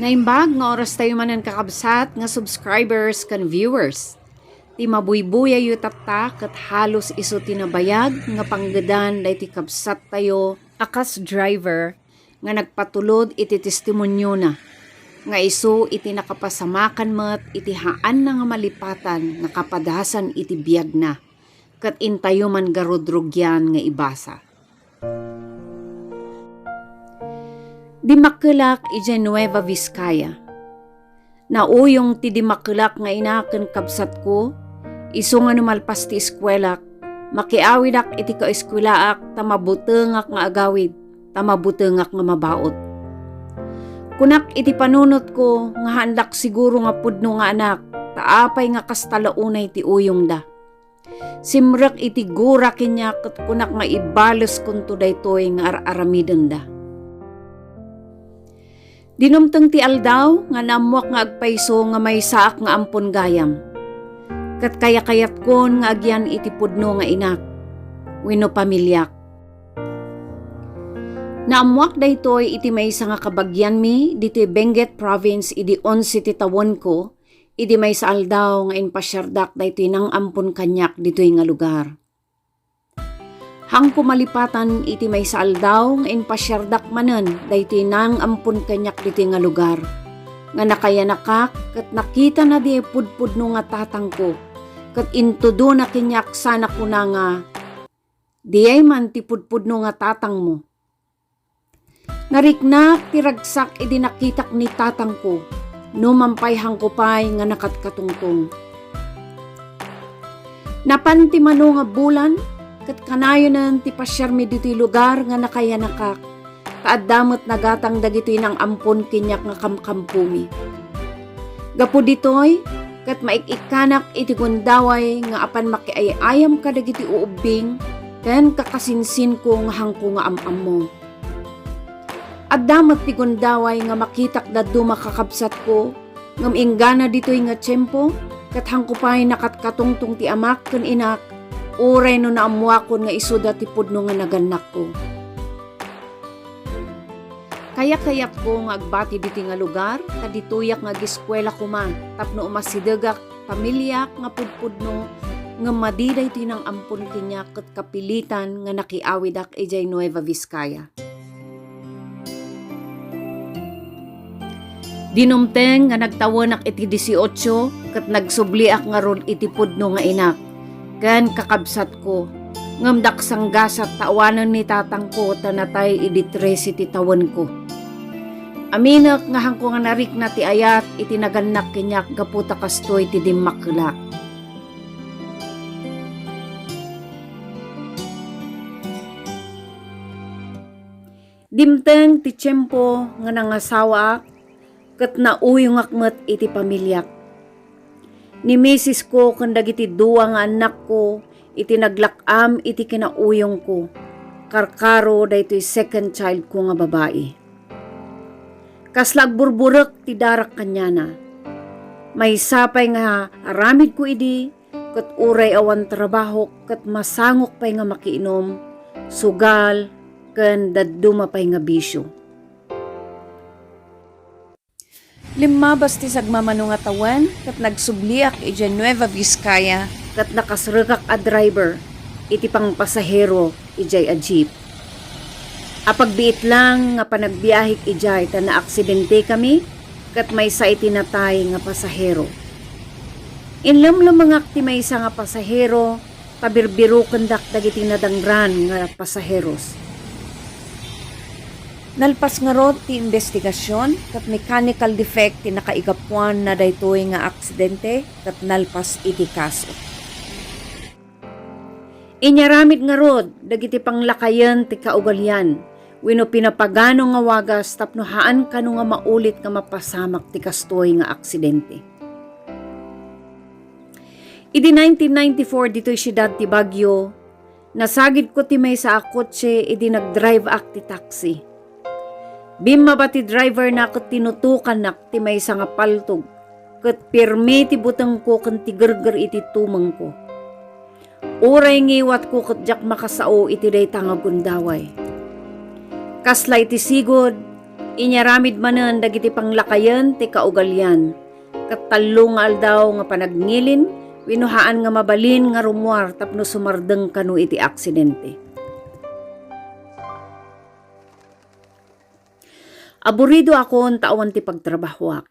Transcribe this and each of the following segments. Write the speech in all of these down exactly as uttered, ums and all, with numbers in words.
Naimbag nga oras tayo manen, kakabsat nga subscribers ken viewers. Ti mabuybuyayo tatta ket halos isu ti nabayag nga panggedan daytoy kabsat tayo a kas driver nga nagpatulod iti testimoniona nga isu iti nakapasamakan met iti haanna nga malipatan nga kapadasan iti biagna, ket intayo man garud rugian nga ibasa. Dimmakkelak idiay Nueva Vizcaya. Nauyong ti dimmakkelak nga ina ken kabsatko, isu nga no malpas ti eskuelak, makiawidak iti kaeskuelaak ta mabutengak nga agawid, ta mabutengak nga mabaut. Kunak iti panunotko nga haandak siguro nga pudno nga anak, ta apay nga kasta la unay ti uyongda. Simrek iti gura kaniak ket kunak nga ibaleskonto daytoy nga ar-aramidenda. Dinumteng ti aldaw nga naammoak nga agpayso nga maysaak nga ampon gayam. Ket kayakayatkon nga agyan iti pudno nga inak wenno pamiliak. Naammoak daytoy iti maysa nga kabagianmi ditoy Benguet Province idi onse ti tawenko, idi maysa aldaw nga impasiardak daytoy nang-ampon kaniak ditoy nga lugar. Haanko malipatan iti maysa aldaw nga impasiardak manen daytoy nang-ampon kaniak ditoy nga lugar, nga nakayanakak ket nakitana diay pudpudno nga tatangko, ket intudona kaniak sana kuna nga, "Diay man ti pudpudno nga tatangmo." Nariknak ti ragsak idi nakitak ni tatangko, no mampay haanko pay nga nakatkatungtong. Napan ti mano nga bulan, ket kanayonen ti pasiarmi ditoy lugar nga nakayanakak, ta adda met nagatang dagitoy nang-ampon kaniak nga kamkampomi. Gapu ditoy, ket maik-ikkanak iti gundaway nga apan makiay-ayam kadagiti uubbing ken kakasinsinko nga haanko nga am-ammo. Adda met ti gundaway nga makitak dadduma kakabsatko, ngem inggana ditoy nga tiempo, ket haanko pay nakatkatungtong ti amak ken inak, uray no naammoakon nga isuda ti pudno nga nagannakko. Kayakayatko nga agbati ditoy nga lugar, ta ditoyak nga ageskuela koma tapno umasidegak pamiliak nga pudpudno, ngem madi daytoy nang-ampon kaniak ket kapilitan nga nakiawidak idiay Nueva Vizcaya. Dinumteng nga nagtawenak iti dieciocho ket nagsubliak ngarud iti pudno nga inak ken kakabsatko, ngem daksanggasat ta awanen ni tatangko ta natay idi trese ti tawenko. Aminek nga haanko nga narikna ti ayat iti nagannak kaniak gapu ta kastoy ti dimmakkelak. Dimteng ti tiempo nga nangasawaak ket nauyongak met iti pamiliak. Ni misisko ken dagiti dua nga annakko iti naglak-am iti kinauyongko, karkaro daytoy second childko nga babai. Kasla agburburek ti darak kaniana. Maysa pay nga aramidko idi, ket uray awan trabahok ket masangok pay nga makiinum, sugal, ken dadduma pay nga bisio. Limmabas ti sagmamano nga tawen ket nagsubliak idiay Nueva Vizcaya ket nakasrekak a driver iti pangpasahero idiay a jeep. Apagbiit lang nga panagbiahek idiay ta naaksidente-kami ket maysa iti natay nga pasahero. Inlemlemmengak ti maysa nga pasahero ta birbirukendak dagiti nadangran nga pasaheros. Nalpas ngarud ti imbestigasion ket mechanical defect ti nakaigapuan na daytoy nga aksidente ket nalpas iti kaso. Inyaramid ngarud dagiti panglakayen ti kaugalian wenno pinapagano nga wagas tapno haan kano nga maulit nga mapasamak ti kastoy nga aksidente. Idi nineteen ninety-four ditoy siudad ti Baguio, nasagidko ti maysa a kotse idi nagdrive-ak ti taxi. Bimmaba ti driver-na ket tinutokannak ti maysa nga paltog ket pirmi ti butengko ken ti gerger iti tumengko. Uray ngiwatko ket diak makasao iti dayta nga gundaway. Kasla iti sigud, Inaramid manen dagiti panglakayen ti kaugalian, ket tallo nga aldaw nga panagngilin wenno haan nga mabalin nga rummuar tapno sumardeng kano iti aksidente. Aburidoakon ta awan ti pagtrabahoak.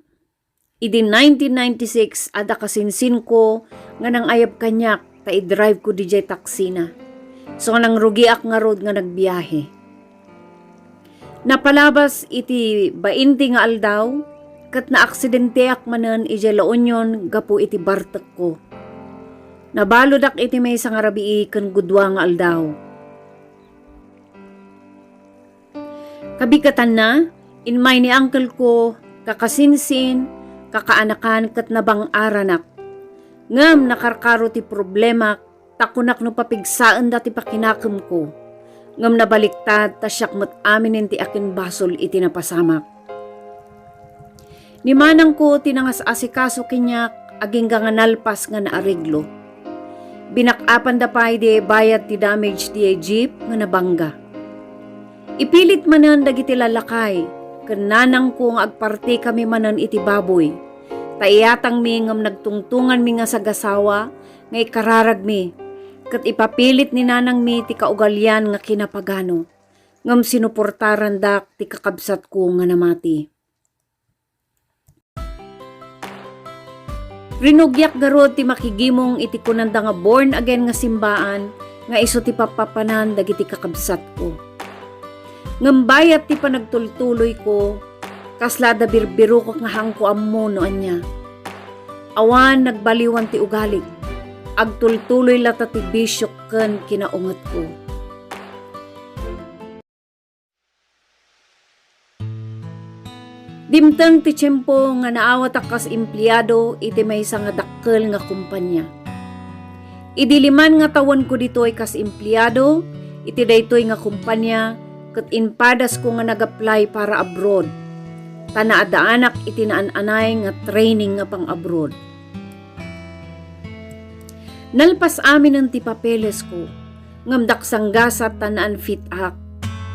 Idi nineteen ninety-six, adda kasinsinko nga nangayab kaniak ta idrive ko didiay taksina. So, nangrugiak ngarud nga nagbiahe. Napalabas iti bainte nga aldaw, ket naaksidenteak manen idiay La Union gapu iti bartekko. Nabaludak iti maysa nga rabii ken gudua nga aldaw. Kabigatanna, immay ni uncle ko, kakasinsin, kakaanakan ket nabang-aranak. Ngem nakarkaro ti problemak, ta kunak no papigsaenda ti pakinakemko. Ngem nabaliktad ta siak met aminen ti akinbasol iti napasamak. Ni manangko ti nangas-asikaso kaniak agingga nga nalpas nga naareglo. Binak-apanda pay di bayad ti damage ti jeep nga nabangga. Ipilit manen dagiti lalakay ken nanangko nga agpartikami manen iti baboy. Ta iyatangmi ngem nagtungtunganmi nga sagasawa nga ikararagmi, ket ipapilit ni nanangmi ti kaugalian nga kinapagano. Ngem sinuportarandak ti kakabsatko nga namati. Rinugiak garud ti makigimong iti kunanda nga born again nga simbaan nga isu ti pappapanan dagiti kakabsatko. Ngem bayat ti panagtultuloyko, kasla adda birbirokak nga haanko ammo no ania. Awan nagbaliwan ti ugalik. Agtultuloy latta ti bisiok ken kinaungetko. Dimteng ti tiempo nga naawatak kas empleado iti maysa nga dakkel nga kompania. Idi liman nga tawenko ditoy kas empleado iti daytoy nga kompania, ket impadasko nga nag-apply para abroad, ta naadaanak iti naan-anay nga training nga pang-abroad. Nalpas aminen ti papelesko, ngem daksanggasat ta naan-fit ak.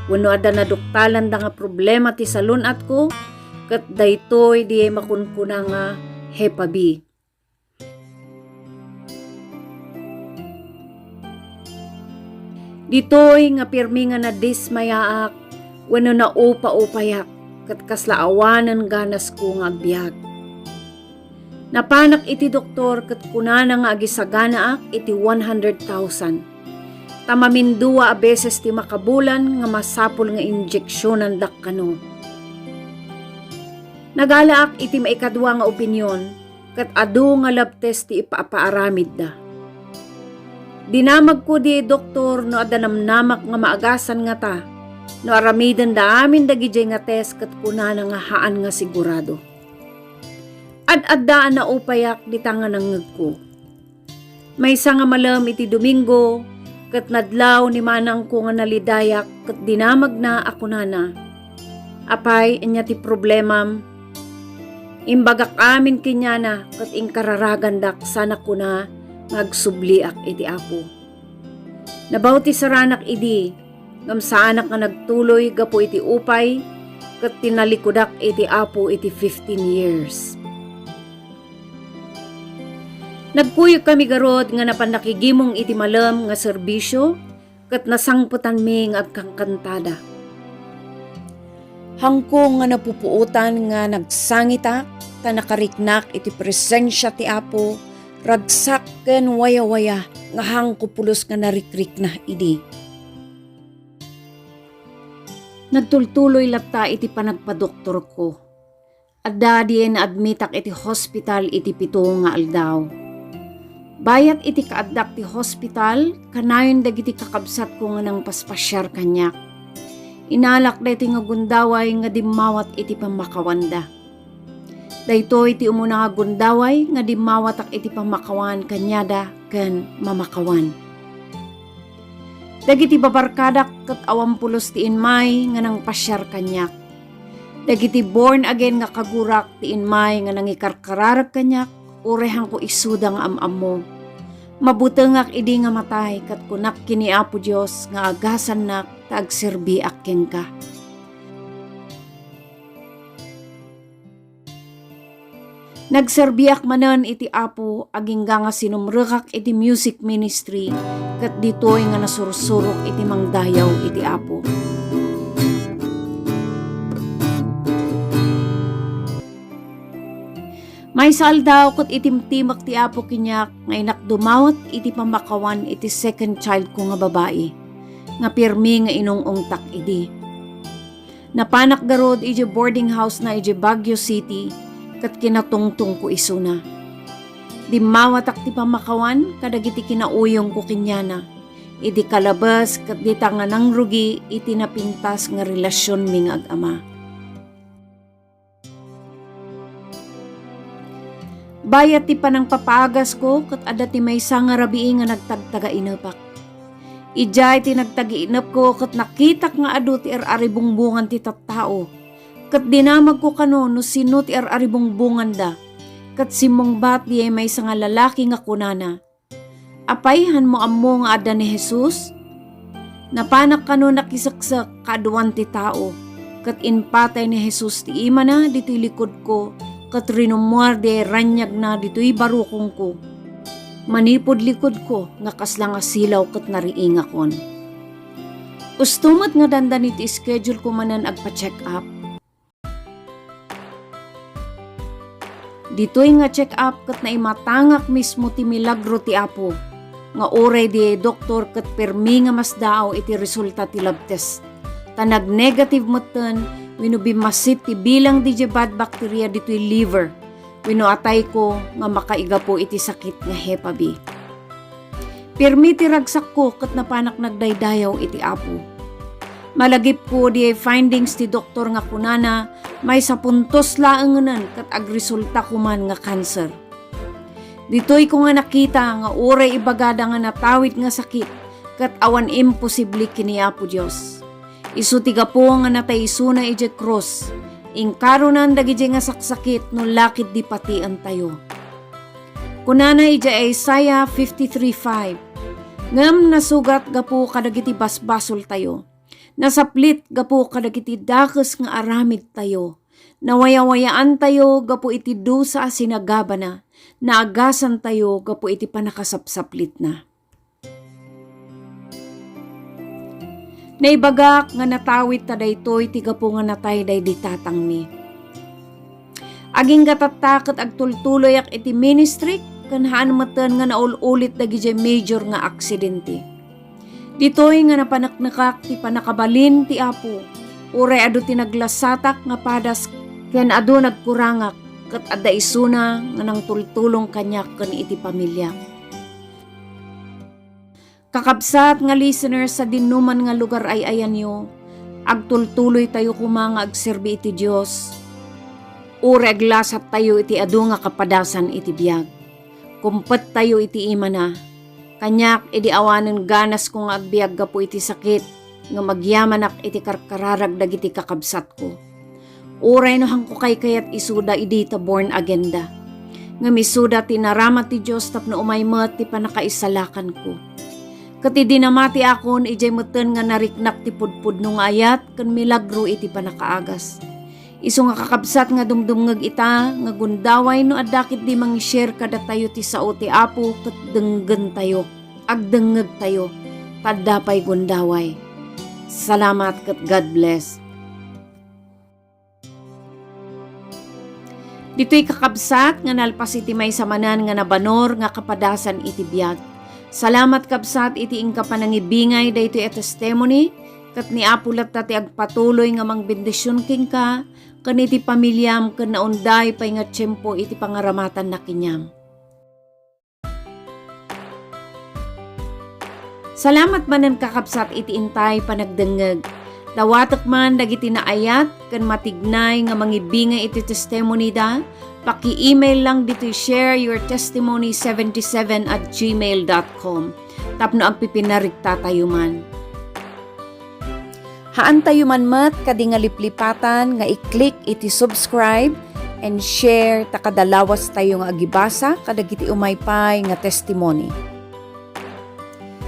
Wenno adda naduktalanda nga problema ti salun-atko, ket daytoy diay makunkuna nga hepa B. Ditoy nga pirmi nga nadismayaak wenno naupa-upayak, ket kasla awanen ganasko nga agbiag. Napanak iti doktor ket kunana nga agisaganaak iti one hundred thousand. Ta mamindua a beses ti makabulan nga masapul nga injeksionandak kano. Nagalaak iti maikadua nga opinyon ket adu nga lab test ti ipapaaramidda. Dinamagko di doktor no adda namnamak nga maagasan ngata no aramidenda amin dagidiay nga test ket kunana nga haan nga sigurado. Ad-adda a naupayak dita nga nangngegko. Maysa nga malem iti Domingo, ket nadlaw ni manangko nga nalidayak ket dinamagna a kunana, "Apay, ania ti problemam?" Imbagak amin kenkuana ket inkararagandak sana kuna nga agsubliak iti Apo. Nabautizaranak idi, ngem saanak nga nagtuloy gapu iti upay ket tinalikudak iti Apo iti fifteen years. Nagkuyogkami garud nga napan nakigimong iti malem nga serbisio ket nasangpetanmi nga agkankantada. Haanko nga napupuotan nga nagsangitak ta nakariknak iti presensia ti Apo, ragsak ken wayawaya nga haanko pulos nga narikrikna idi. Nagtultuloy latta iti panagpadoktorko. Adda diay naadmitak iti hospital iti pito nga aldaw. Bayat iti kaaddak ti hospital, kanayon dagiti kakabsatko nga nangpaspasiar kaniak. Inalak daytoy nga gundaway nga dimmawat iti pammakawanda. Daytoy ti umuna nga gundaway nga dimmawatak iti pammakawan kaniada ken mamakawan. Dagiti babarkadak ket awan pulos ti immay nga nangpasiar kaniak. Dagiti born again nga kagurak ti immay nga nangikarkararag kaniak, uray haanko isuda nga am-ammo. Mabutengak idi nga matay ket kunak ken ni Apo Dios nga agasannak ta agserbiak kenka. Nagserbiak manen iti Apo agingga nga sinumrekak iti music ministry, ket ditoy nga nasursurok iti mangdayaw iti Apo. Maysa aldaw ket itimtimek ti Apo kaniak nga innak dumawat iti pammakawan iti second child ko nga babai, nga pirmi nga inung-ungtak idi. Napanak garud idiay boarding house na idiay Baguio City, ket kinatungtongko isuna. Dimmawatak ti pammakawan kadagiti kinauyongko kenkuana, idi kalabas ket dita nga nangrugi iti napintas nga relasionmi nga agama. Bayat ti panangpapaagasko, ket adda ti maysa nga rabii nga nagtagtagainepek. Idiay ti nagtagainepko ket nakitak nga adu ti ar-aribungbongan ti tattao, ket dinamagko kano no sino ti ar-aribungbonganda, ket simmungbat diay maysa nga lalaki nga kunana, "Apay, hanmo ammo nga adda ni Jesus?" Napanak kano nakiseksek kaaduan ti tao, ket impatay ni Jesus ti imana ditoy likudko, ket rinummuar diay raniagna ditoy barukongko, manipud likudko nga kasla nga silaw ket nariingakon. Usto met nga dandani ti schedule ko manen agpa-check up. Ditoy nga check-up ket naimatangak mismo ti milagro ti Apo, nga uray diay doktor ket pirmi nga masdaaw iti resulta ti lab test, ta nagnegative metten wenno bimmasit ti bilang diay bad bacteria ditoy liver wenno atayko nga makaigapu iti sakit nga hepa B. Pirmi ti ragsakko ket napanak nagdaydayaw iti Apo. Malagipko diay findings ti doktor nga kunana, maysa puntos laengnen ket agresulta koman nga kanser. Ditoyko nga nakita nga uray ibagada nga natawid nga sakit, ket awan imposible ken ni Apo Dios. Isu ti gapu nga natay isuna idiay krus, inkaronan dagidiay nga saksakit no la ketdi patientayo. Kunana idiay Isaiah fifty-three five, "Ngem nasugat gapu kadagiti basbasoltayo, nasaplit gapu kadagiti dakes nga aramidtayo, nawayawayaantayo gapu iti dusa a sinagabana, naagasantayo gapu iti pannakasapsaplitna." Naibagak nga natawid ta daytoy ti gapu nga natay daydi tatangmi. Agingga tatta ket agtultuloyak iti ministry ken haan metten nga naul-ulit dagidiay major nga aksidente. Ditoy nga napaneknekak ti pannakabalin ti Apo, uray adu ti naglasatak nga padas ken adu nagkurangak, ket adda isuna nga nangtultulong kaniak ken iti pamiliak. Kakabsat nga listeners, sadinoman nga lugar ay-ayanyo, agtultuloytayo koma nga agserbi iti Dios. Uray aglasattayo iti adu nga kapadasan iti biag, kumpettayo iti imana. Kaniak, idi awanen ganasko nga agbiag gapu iti sakit, ngem agyamanak iti karkararag dagiti kakabsatko. Uray no hanko kaykayat isuda idi ta born again da. Ngem isuda ti inaramat ti Dios tapno umay met ti pannakaisalakanko. Ket idi namatiakon, idiay metten nga nariknak ti pudpudno nga ayat ken milagro iti pannakaagas. Isu nga kakabsat nga dumdumngeg ita nga gundaway no adda ketdi mangishare kadatayo ti sao ti Apo ket denggentayo. Agdengngegtayo. Ta adda pay gundaway. Salamat ket God bless. Ditoy kakabsat nga nalpas iti maysa manen nga nabanor nga kapadasan iti biag. Salamat, kabsat, iti inka panangibingay daytoy a testimony, ket ni Apo latta ti agpatuloy nga mangbendision kenka ken iti pamiliam ken naunday pay nga tiempo iti pangaramatanna kaniam. Salamat manen, kakabsat, iti intay panagdengngeg. Dawatek man dagiti naayat ken matignay nga mangibingay iti testimonida, paki-email lang ditoy share your testimony seventy-seven at gmail dot com tapno agpipinarigtatayo man. Haantayo man met kadi nga liplipatan nga i-click iti subscribe and share ta kada lawastayo nga agibasa kadagiti umay pay nga testimony.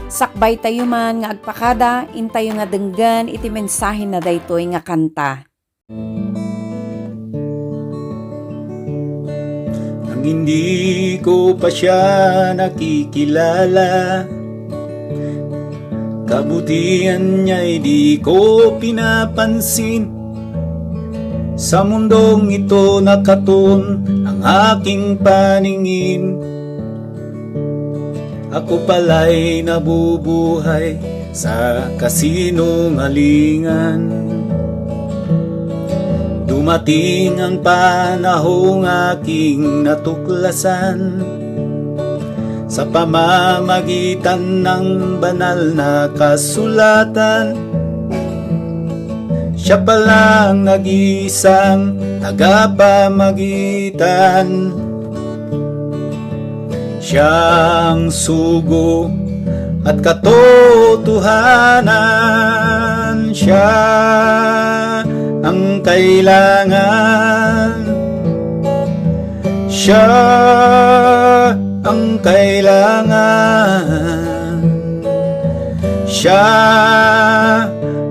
Sakbaytayo man nga agpakada, intayo nga denggen iti mensahe na daytoy nga kanta. Hindi ko pa siya nakikilala. Kabutihan niya'y di ko pinapansin. Sa mundong ito nakaton ang aking paningin. Ako pala'y nabubuhay sa kasinungalingan. Dumating ang panahong aking natuklasan sa pamamagitan ng banal na kasulatan. Siya pala ang nag-iisang tagapamagitan. Siyang sugo at katotohanan. Siya ang kailangan. Siya ang kailangan. Siya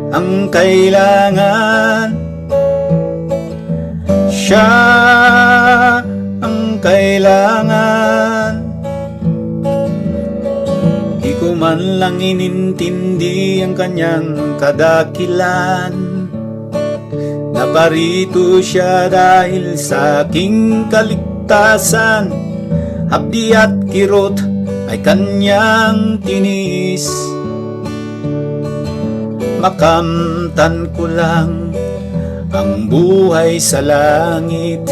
ang kailangan. Siya ang kailangan. Di ko man lang inintindi ang kanyang kadakilan. Naparito siya dahil sa aking kaligtasan. Hapdi at kirot ay kanyang tiniis. Makamtan ko lang ang buhay sa langit.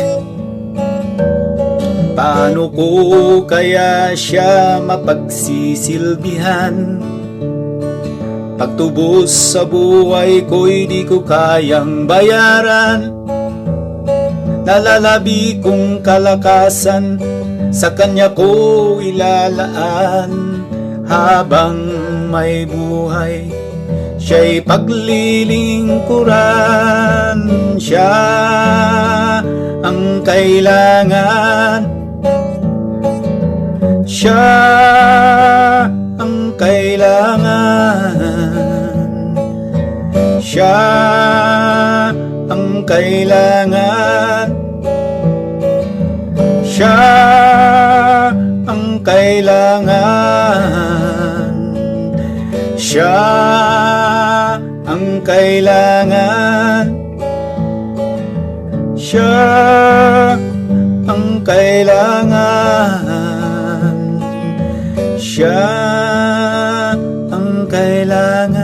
Paano ko kaya siya mapagsisilbihan? Pagtubos sa buhay ko'y di ko kayang bayaran. Nalalabi kong kalakasan sa kanya ko ilalaan. Habang may buhay, siya'y paglilingkuran. Siya ang kailangan. Siya ang kailangan. Siya ang kailangan. Siya ang kailangan. Siya ang kailangan. Siya ang kailangan. Siya ang kailangan.